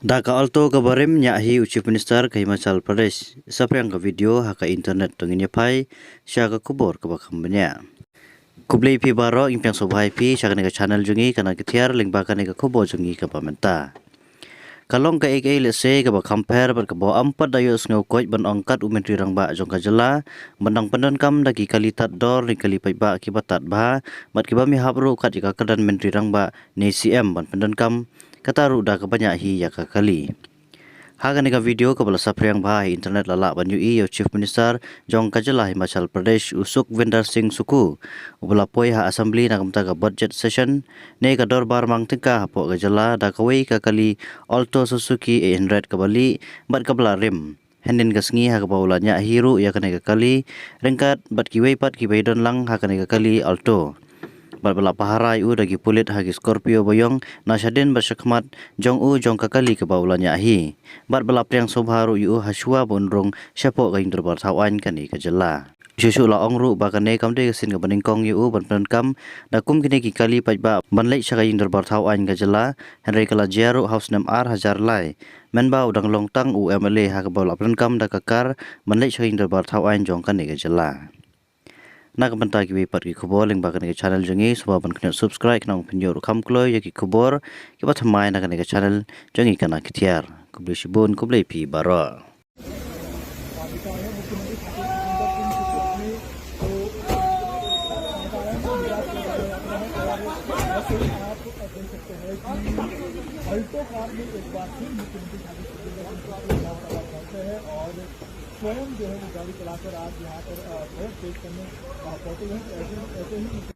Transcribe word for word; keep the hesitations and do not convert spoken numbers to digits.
Da ka Alto kaba rim ñiah hi u Chief Minister ka Himachal Pradesh. Saphriang ka video ha ka internet, to ngin ïa phai sha ka khubor kaba kham bniah. Khublei phi baroh, ngi pdiang sngewbha ïa phi sha kane ka channel jong ngi Kana Kthiar lyngba kane ka khubor jong ngi kaba mynta. Ka long kaei kaei lehse kaba kham pher bad kaba ym pat da ïohsngew koit ban ong kat u Myntri Rangbah jong ka jylla ban dang pyndonkam da ki kali tad dor ne kali paidbah kiba tad bha bad kiba mihap ruh kat ïa ka kyrdan Myntri Rangbah ne CM ban pyndonkam, kata ruh da kaba ñiah hi ïa ka kali. Ha kane ka video kaba la saphriang bha ha internet la lah ban ïohi ïa u Chief Minister jong ka jylla Himachal Pradesh u Sukhvinder Singh Sukhu, uba la poi ha Assembly na ka bynta ka budget session ne ka dorbar mang tyngka hapoh ka jylla da kawei ka kali Alto Suzuki eight hundred kaba lieh bad kaba la rim. Hynnin ka sngi ha kaba u la ñiah hi ruh ïa kane ka kali ryngkat bad kiwei pat kiba ïadon lang ha kane ka kali Alto. Bad ba la pahara ïa u da ki pulit ha ki Scorpio ba ïong na shadien bad shakhmat jong u jong ka kali kaba u la ñiah hi. Bad ba la pdiang sngewbha ruh ïa u ha shuwa ba un rung shapoh ka ïing dorbar thaw aiñ kane ka jylla. Shuh shuh la ong ruh ba kane kam dei ka sien kaba nyngkong ïa u ban pyndonkam da kum kine ki kali paidbah ban leit sha ka ïing dorbar thaw aiñ ka jylla, hynrei ka la jia ruh ha u snem ar hajar lai, mynba u dang long tang u MLA ha kaba u la pyndonkam da ka kar ban leit sha ka ïing dorbar thaw aiñ jong kane ka jylla. Na ka bynta kiwei pat ki khubor lyngba kane ka channel jong ngi, sngewbha ban kynnoh subscribe khnang phin ïoh ruh kham kloi ïa ki khubor kiba thymmai na kane ka channel jong ngi Kana Kthiar. Khublei shibun, khublei phi baroh. अल्टो कार में एक बार फिर मुख्यमंत्री ठाकरे शिवराज सिंह चौहान का स्वागत है और स्वयं जो है वो गाड़ी चलाकर आज यहाँ पर, अ, भोट पेश करने, अ, पहुंचे हुए हैं। तो ऐसे, ऐसे ही